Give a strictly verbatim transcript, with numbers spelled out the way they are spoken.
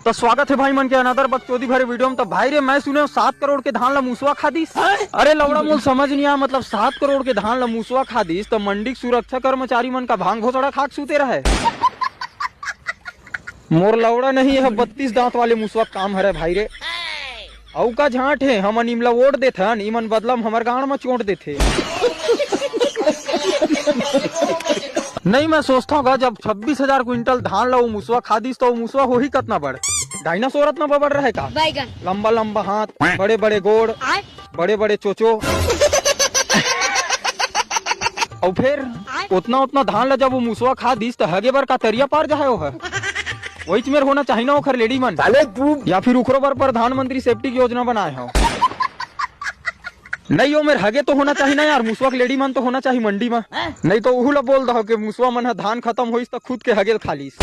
तो स्वागत हे भाई मन के another बकचोदी भरे video में। तो भाई रे, मैं सुने हंव सात करोड़ के धान ला मूसवा खा दिस। अरे लौड़ा, मोला समझ नइ आय, मतलब सात करोड़ के धान ला मूसवा खा दिस, तो मंडी के सुरक्षा कर्मचारी मन का भांग भोसड़ा खा के सूते रहय? मोर लौड़ा नहीं, यह बत्तीस दांत वाले मूसवा के काम हरे भाई रे। अउ का झांट हे, हमन इमला वोट देथन, इमन बदला म हमर गांड़ म चोंट देथे। नहीं, मैं सोचथंव गा, जब छब्बीस हजार क्विंटल धान ला वो मूसवा खा दिस, तो वो मूसवा होही कतना बड़? डायनासोर अतना बड़ रहय का? बैगन। लंबा लंबा हाथ, बड़े बड़े गोड़, आय। बड़े बड़े चोचो। अउ फेर ओतना ओतना धान ला जब वो मूसवा खा दिस, त हगे बर का तरिया पार जाहय ओहर? वहीच मेर होना चाही ना ओखर लेड़ी मन। साले तू। या फिर ओखरो बर प्रधानमंत्री सेप्टिक योजना बनाए हंव। नहीं, ओ मेर हगे तो होना चाही ना यार, मूसवा के लेड़ी मन तो होना चाही मंडी म। नहीं तो उहू ला बोल दहो कि मूसवा मन ह धान खतम होइस त खुद के हगे ल खा लिस।